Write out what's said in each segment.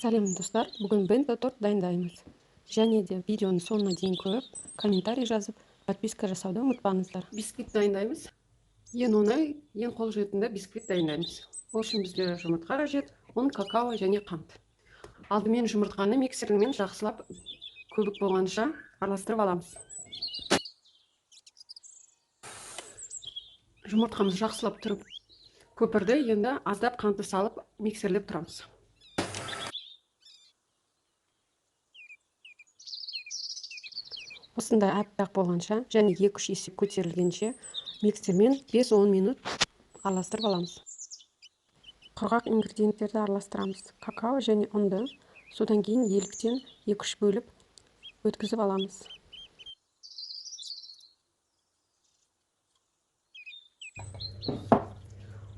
Сәлем, достар! Бүгін бенто торт дайындаймыз. Және де видеоның соңына дейін көріп, комментарий жазып, подписка жасауды ұмытпаңыздар. Бисквит дайындаймыз. Ең оңай, ең қолжетімді бисквит дайындаймыз. Ол үшін бізге жұмыртқа қажет, ұн, какао және қант. Алдымен жұмыртқаны миксермен жақсылап көбік болғанша араластырып аламыз. Жұмыртқамыз жақсылап тұрып көпірді, енді аздап қантты салып миксерлеп тұрамыз. Осындай аппақ болғанша және 2-3 есе көтерілгенше миксермен 5-10 минут араластырып аламыз. Құрғақ ингредиенттерді араластырамыз. Какао және ұнды содан кейін еліктен 2-3 бөліп өткізіп аламыз.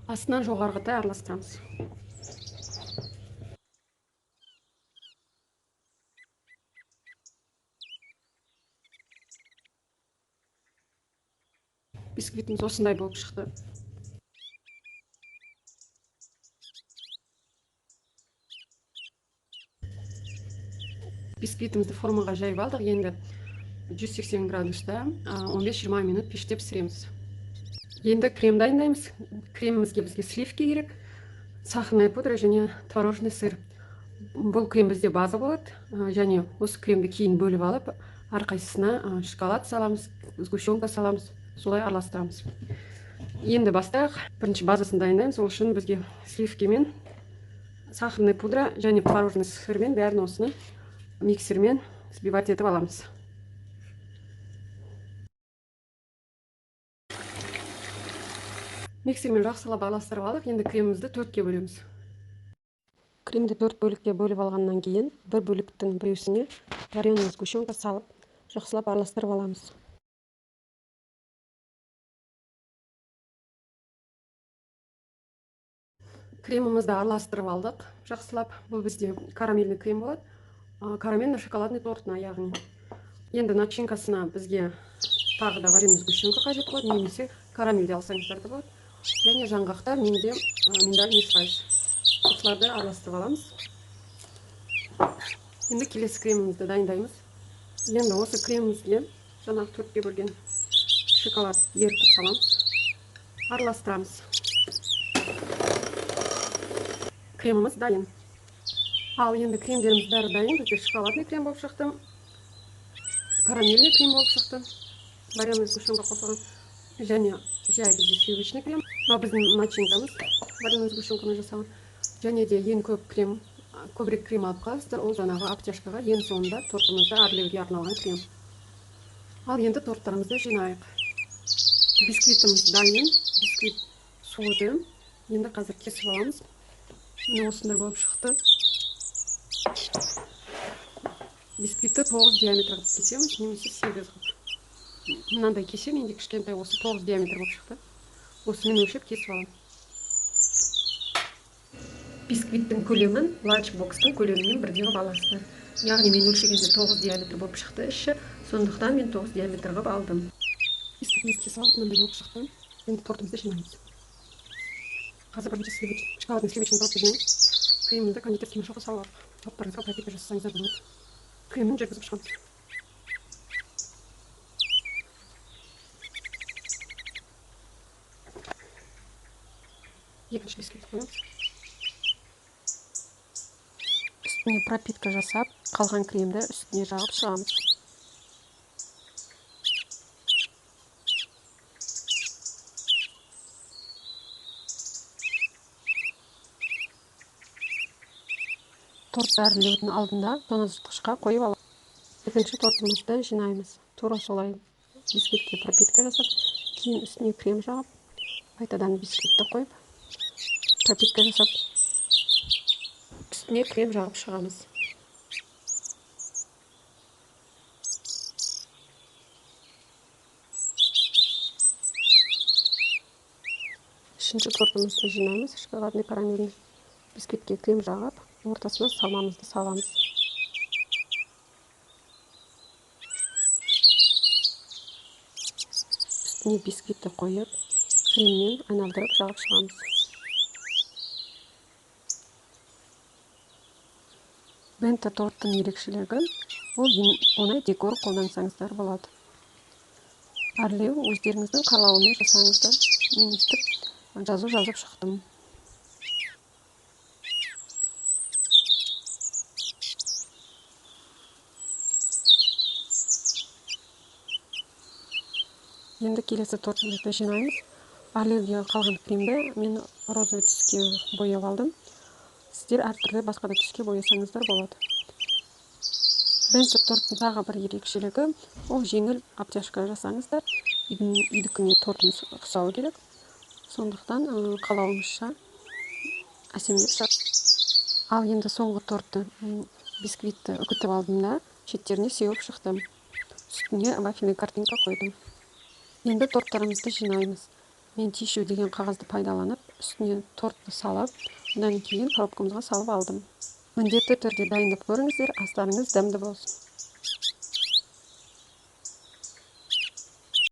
Астынан жоғарғыдай араластырамыз. Бисквитіміз осындай болып шықты. Бисквитімізді формаға жайып алдық. Енді 180 градуста 15-20 минут пеште пісіреміз. Енді крем дайындаймыз. Кремімізге бізге сливки керек, сахарная пудра және творожный сыр. Бұл крем бізде база болады, және осы кремді кейін бөліп алып, әрқайсысына шоколад саламыз, сгущенка саламыз, солай араластырамыз. Енді бастайық. Бірінші базасын дайындаймыз. Ол үшін бізге сливки мен сахарная пудра және творожный сырмен бәрін осыны миксермен взбивать етіп аламыз. Миксермен жақсылап араластырып алдық. Енді кремімізді 4-ке бөлеміз. Кремді 4 бөлікке бөліп алғаннан кейін бір бөліктің біреусіне вареная сгущенка салып жақсылап араластырып аламыз. Кремімізді араластырып алдық жақсылап. Бұл бізде карамельный крем болады. Карамельно-шоколадный тортына, яғни. Енді начинкасына бізге тағы да вареная сгущенка қажет болады, немесе карамель де алсаңыздар да болады. Және жаңғақта менде миндальный слайс. Осыларды араластырып аламыз. Енді келесі кремімізді дайындаймыз. Енді осы кремімізге жаңағы 4-ке бөлген шоколад ерітіп саламыз. Араластырамыз. Креміміз дайын. Ал енді кремдеріміз бәрі дайын. Бізде шоколадный крем болып шықты, карамельный крем болып шықты, вареный сгущенка қосылған, және жай бізде сливочный крем. Мынау біздің начинкамыз вареный сгущенкамен жасалған. Және де ең көп крем, көбірек крем алып қаласыздар, ол жаңағы обтяжкаға ең соңында тортымызды әрлеуге арналған крем. Ал енді торттарымызды жинайық. Бисквитіміз дайын, бисквит суыды. Енді қазір кесіп аламыз. Міне осындай болып шықты. Бисквитті 9 диаметр қылып кесеміз, немесе 8 қылып. Мынандай кесе менде кішкентай, осы 9 диаметр болып шықты. Осымен өлшеп кесіп аламын. Бисквиттің көлемін ланчбокстың көлемімен бірдей қылып аласыздар. Яғни мен өлшегенде 9 диаметр болып шықты іші, сондықтан мен 9 диаметр қылып алдым. Бисквитімізді кесіп алдық, мынандай болып шықты. Енді тортымызды жинаймыз. Қазір бірінші шоколадный сливочный тортты жинаймыз. Кремімізді кондитерский мешокқа салып алдық. Торттарыңызға пропитка жасасаңыздар болады. Кремін жүргізіп шығамыз. Екінші бисквит қоямыз. Үстіне пропитка жасап, қалған кремді үстіне жағып шығамыз. Торт әрлеудің алдында тоңазытқышқа қойып аламыз. Екінші тортымызды жинаймыз. Тура солай бисквитке пропитка жасап, кейін үстіне крем жағып, қайтадан бисквитті қойып, пропитка жасап, үстіне крем жағып шығамыз. Үшінші тортымызды жинаймыз. Шоколадный карамельный бисквитке крем жағып, ортасына салмамызды саламыз. Үстіне бисквитті қойып, креммен айналдырып жағып шығамыз. Бенто торттың ерекшелігі ол оңай декор қолдансаңыздар болады. Әрлеу өздеріңіздің қалауымен жасаңыздар. Мен өстіп жазу жазып шықтым. Енді келесі тортымызды жинаймыз. Әрлеуге қалған кремді мен розовый түске бояп алдым. Сіздер әртүрлі басқа да түске боясаңыздар болады. Бенто торттың тағы бір ерекшелігі ол жеңіл обтяжка жасаңыздар. Үйдікіне тортымыз ұқсауы керек. Сондықтан қалауымызша әсемдеп шығады. Ал енді соңғы тортты бисквитті үгітіп алдым да, шеттеріне сеуіп шықтым. Үстіне вафельный картинка қойдым. Енді торттарымызды жинаймыз. Мен тишу деген қағазды пайдаланып, үстіне тортты салып, одан кейін коробкамызға салып алдым. Міндетті түрде дайындап көріңіздер, астарыңыз дәмді болсын.